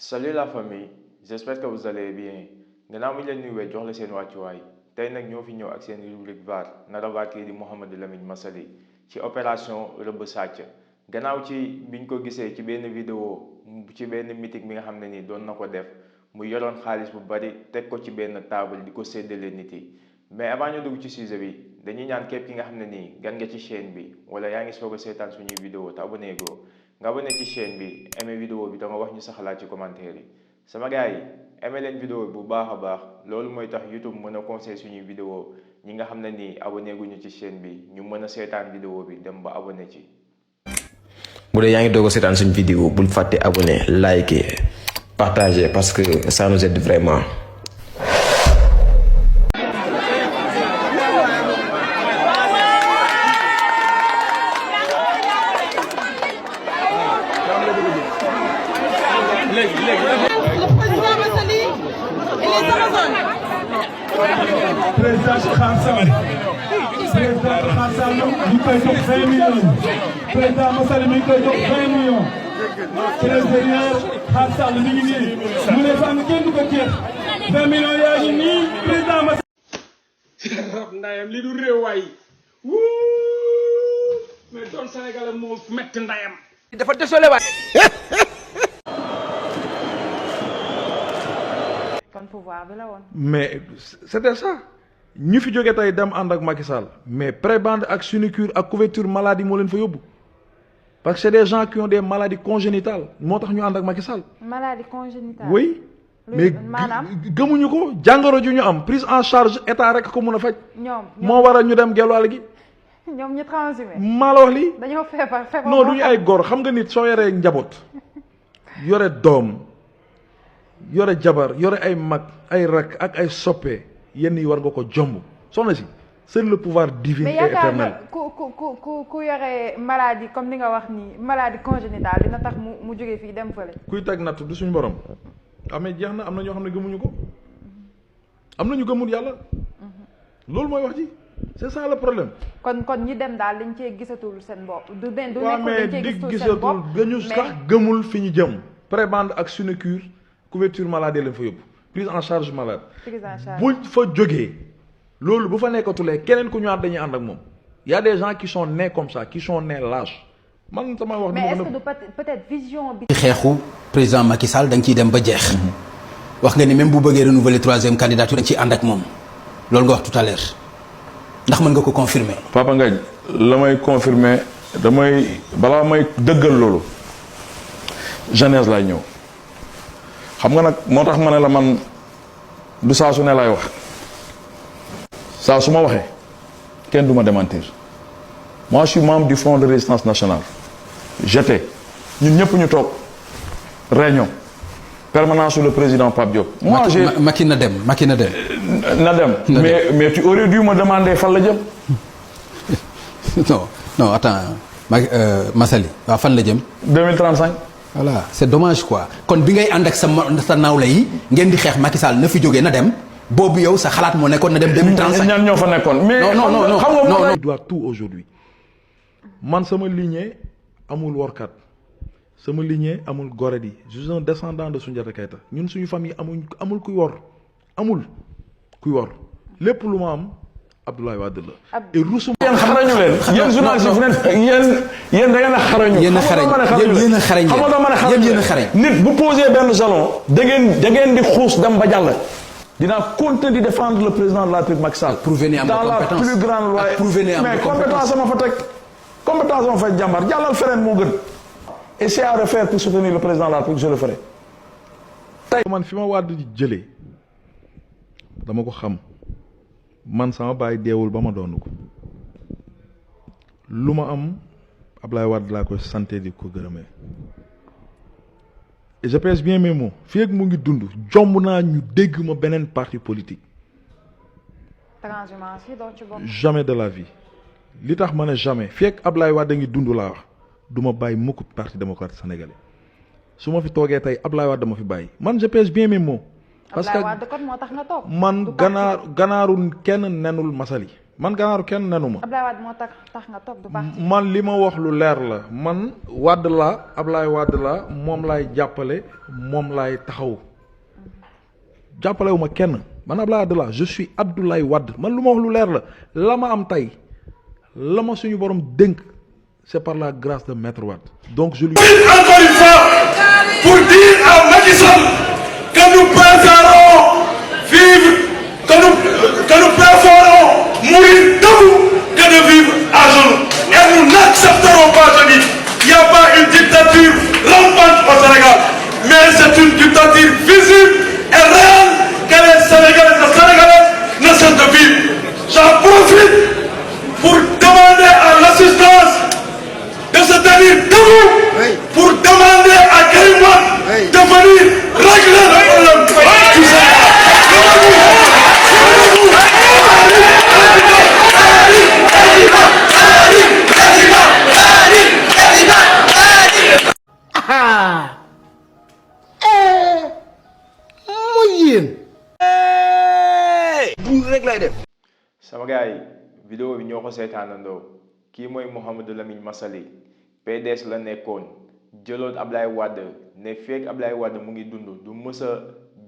Salut la famille, j'espère que vous allez bien. gannaaw mi leen nuyuwee jox la seen wàccuwaay tey nag ñoo fi ñëw ak seen rubrique VAR nar a vaar kii di Mouhamadou Lamine Massaly ci opération rëbb sàcc gannaaw ci biñ ko gisee ci benn vidéo ci benn meeting bi nga xam ne nii doon na ko def mu yoroon xaalis bu bari teg ko ci benn table di ko séddale nit yi mais avant ñu dugg ci sujet bi dañuy ñaan képp ki nga xam ne nii gan nga ci chaîne bi wala yaa ngi soog a seetaan suñuy vidéo te abonné goo nga abonné ci chaîne bi aimé vidéo bi da nga wax ñu sa xalaat ci commentaire yi sama gars yi aimé leen vidéo bi bu baax a baax loolu mooy tax YouTube mën a conseil suñuy vidéo ñi nga xam ne nii abonné guñu ci chaîne bi ñu mën a seetaan vidéo bi dem ba abonné ci. bu dee yaa ngi doog a seetaan suñu vidéo bul fàtte abonné liker partager parce que ça nous aide vraiment. Président Khansal mi koy jox 20 millions président Massaly mi koy jox 20 millions président Khansal mi ngi nii mu ne fan kenn du ko jeex 20 millions yaa ngi nii président Massaly ndayam li du réew waay mais doon Sénégal moo metti ndayam dafa désolé waay pouvoir bi la woon. mais c'était ça ñu fi jógee tey dem ànd ak Macky Sall mais prébande ak sinécure ak couverture maladie moo leen fa yóbbu parce que c'est des gens qui ont des maladies congénitales moo tax ñu ànd ak Macky Sall. maladie congénitale. oui mais gëmuñu ko jàngoro ju ñu am prise en charge état rek ko mun a faj. ñoom moo waral ñu dem gelwaal gi. ñoom ñu transhumé. maa la wax lii. dañoo feebar non du ñu ay góor xam nga nit soo yoree njaboot yore doom. yore jabar yore ay mag ay rak ak ay soppe yenn yi war nga ko jomb soxna si c'est le pouvoir divin et éternel. mais yaakaar ku yore maladie comme ni nga wax nii maladie congénitale dina tax mu jógee fii dem fële. kuy teg natt du suñu borom amee jeex na am na ñoo xam ne gëmuñu ko am na ñu gëmul yàlla loolu mooy wax ji c'est ça le problème. kon ñi dem daal dañ cee gisatul seen bopp. du nekkul waaw mais dañ cee di gisatul seen bopp gisatul dañu sax gëmul fi ñu jëm. prébande ak sinécure couverture maladie lañ fa yóbbu prise en charge malade. prise en charge buñ fa jógee loolu bu fa nekkatulee keneen ku ñëwaat dañuy ànd ak moom y a des gens qui sont nés comme ça qui sont nés lâches man sama wax. mais est-ce que peut-être vision bi. xeexu président Macky Sall da nga ciy dem ba jeex. wax nga ni même bu bëggee renouveler troisième candidature da nga ciy ànd ak moom loolu nga wax tout à l'heure ndax mën nga ko confirmer. Papa Ngagne la may confirmer damay balaa may dëggal loolu Genèse laay ñëw. xam nga nag moo tax ma ne la man du saa su ne laay wax saa su ma waxee kenn du ma démentir moi je suis membre du Front de Résistance Nationale j'étais ñun ñëpp ñu toog réunion permanence sur le président Pape Diop. moi j'ai Macky na dem Macky na dem. na dem mais tu aurais dû me demander fan la jëm. non attends Massaly waaw fan la jëm. 2035. voilà c'est dommage quoi kon bi ngay ànd ak sa nawle yi ngeen di xeex Macky Sall na fi jógee na dem boobu yow sa xalaat moo nekkoon na dem 2035. ñan ñoo fa nekkoon mais. non xam nga non doit tout aujourd'hui man sama lignée amul workat sama lignée amul goredi je suis un descendant de Soundiata Keita ñun suñu famille amul kuy wor amul kuy wor lépp lu ma am Abdoulaye Wade la. et rusum. yéen xarañu leen yéen journaliste yi fu ne yéen da ngeen a xarañu. yéen a xarañ yéen a xarañ nit bu posé benn jalon da ngeen di xuus dem ba jàll. dinaa continuer di défendre le président de la République Macky Sall. dans la plus grande loi mais compétence ma fa teg compétence ma fa jàmbar jàllal feneen moo gën. et c'est à refaire pour soutenir le président de la République je le ferai. tey man fi ma Wade di jëlee dama ko xam. man sama baay deewul ba ma doon ko lu ma am Ablaye Wade laa koy santé di ko gërëmee et je pèse bien mes mots fii ak mu ngi dund jomb naa ñu dégg ma beneen parti politique. transhumance yi doo ci bokk. jamais de la vie li tax ma ne jamais fii ak Ablaye Wade ngi dund laa wax du ma bàyyi mukk parti démocratique sénégalais su ma fi toogee tey Ablaye Wade dama fi bàyyi man je pèse bien mes mots. parce que moo tax nga toog. man ganaaru kenn nenul Massaly man ganaaru kenn nenu ma. Ablaye Wade moo tax nga toog du parti. man li ma wax lu leer la man Wade laa Ablaye Wade laa moom laay jàppale moom laay taxaw jàppalewu ma kenn man Ablaye Wade laa je suis Abdoulaye Wade man lu ma wax lu leer la ma am tey la ma suñu borom dénk c'est par la grâce de Maître Wade donc je lui encore une fois pour dire à Macky Sall que nous préférons vivre que nous préférons mourir debout que de vivre à genoux. Et nous n'accepterons pas, je dis, il n'y a pas une dictature rampante au Sénégal, mais c'est une dictature visible et réelle que les Sénégalais et les Sénégalaises ne cessent de vivre. J'en profite pour demander à l'assistance de se tenir debout pour demander à Karim Wade de venir régler le problème du Sénégal. sama gars yi vidéo bi ñoo ko seetaanandoo kii mooy Mouhamadou Lamine Massaly PDS la nekkoon jëloon Ablaye Wade ne fekk Ablaye Wade mu ngi dund du mës a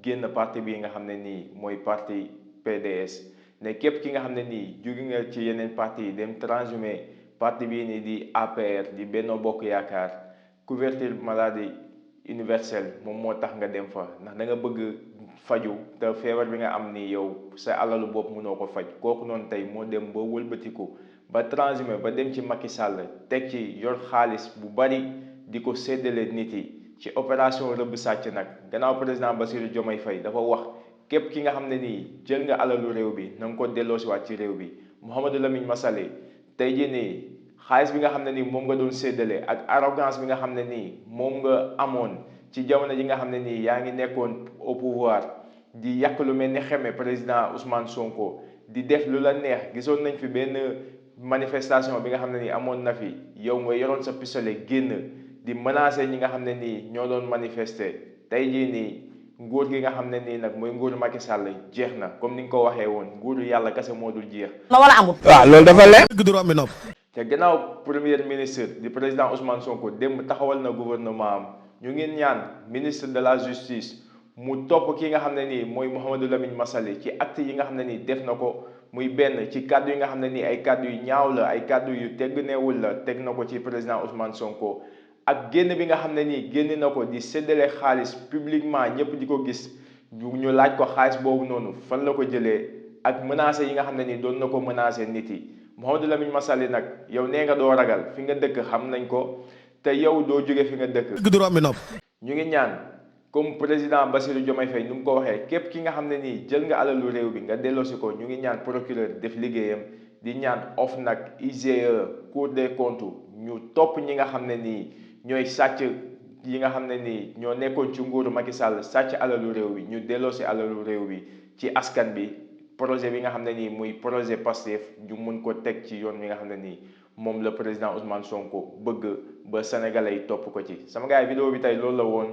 génn parti bi nga xam ne nii mooy parti PDS ne képp ki nga xam ne nii jóge nga ci yeneen parti yi dem transhumé parti bii nii di APR di Benno Bokk Yaakaar couverture maladie universelle moom moo tax nga dem fa ndax da nga bëgg faju te feebar bi nga am ni yow sa alalu bopp mënoo ko faj kooku noonu tey moo dem ba wëlbatiku ba transhumé ba dem ci Macky Sall teg ci yor xaalis bu bari di ko séddale nit yi ci opération rëbb sàcc nag gannaaw président Bassirou Diomaye Faye dafa wax képp ki nga xam ne nii jël nga alalu réew bi na nga ko delloosiwaat ci réew bi Mouhamadou Lamine Massaly tey jii nii xaalis bi nga xam ne nii moom nga doon séddale ak arrogance bi nga xam ne nii moom nga amoon ci jamono ji nga xam ne nii yaa ngi nekkoon au pouvoir di yàq lu mel ni xeme président Ousmane Sonko di def lu la neex gisoon nañ fi benn manifestation bi nga xam ne nii amoon na fi yow nga yoroon sa pistolet génn di menacer ñi nga xam ne nii ñoo doon manifester tey jii nii nguur gi nga xam ne nii nag mooy nguuru Macky Sall jeex na comme ni nga ko waxee woon nguuru yàlla kese moo dul jeex. la wala amul. waaw loolu dafa leer. dëgg du rombi nopp. te gannaaw premier ministre di président Ousmane Sonko démb taxawal na gouvernement am ñu ngi ñaan ministre de la justice mu topp ki nga xam ne nii mooy Mouhamadou Lamine Massaly ci acte yi nga xam ne nii def na ko muy benn ci kàddu yi nga xam ne nii ay kàddu yu ñaaw la ay kàddu yu tegg neewul la teg na ko ci président Ousmane Sonko ak génn bi nga xam ne nii génn na ko di séddale xaalis publiquement ñëpp di ko gis ñu laaj ko xaalis boobu noonu fan la ko jëlee ak menacé yi nga xam ne nii doon na ko menacé nit yi Mouhamadou Lamine Massaly nag yow nee nga doo ragal fi nga dëkk xam nañ ko te yow doo jóge fi nga dëkk. dëgg du rombi nopp. ñu ngi ñaan comme président Bassirou Diomaye Faye nu mu ko waxee képp ki nga xam ne nii jël nga alalu réew bi nga delloosi ko ñu ngi ñaan procureur def liggéeyam di ñaan OFNAC IGE Cour des comptes ñu topp ñi nga xam ne nii ñooy sàcc yi nga xam ne nii ñoo nekkoon ci nguuru Macky Sall sàcc alalu réew bi ñu delloosi alalu réew bi ci askan bi projet bi nga xam ne nii muy projet Pastef ñu mun ko teg ci yoon wi nga xam ne nii moom la président Ousmane Sonko bëgg ba sénégalais yi topp ko ci sama gars yi vidéo bi tey loolu la woon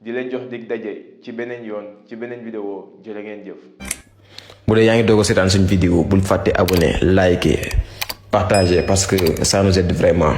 di leen jox dig daje ci beneen yoon ci beneen vidéo jërë ngeen jëf. bu dee yaa ngi doog a seetaan suñu vidéo bul fàtte abonné liker partager parce que ça nous aide vraiment.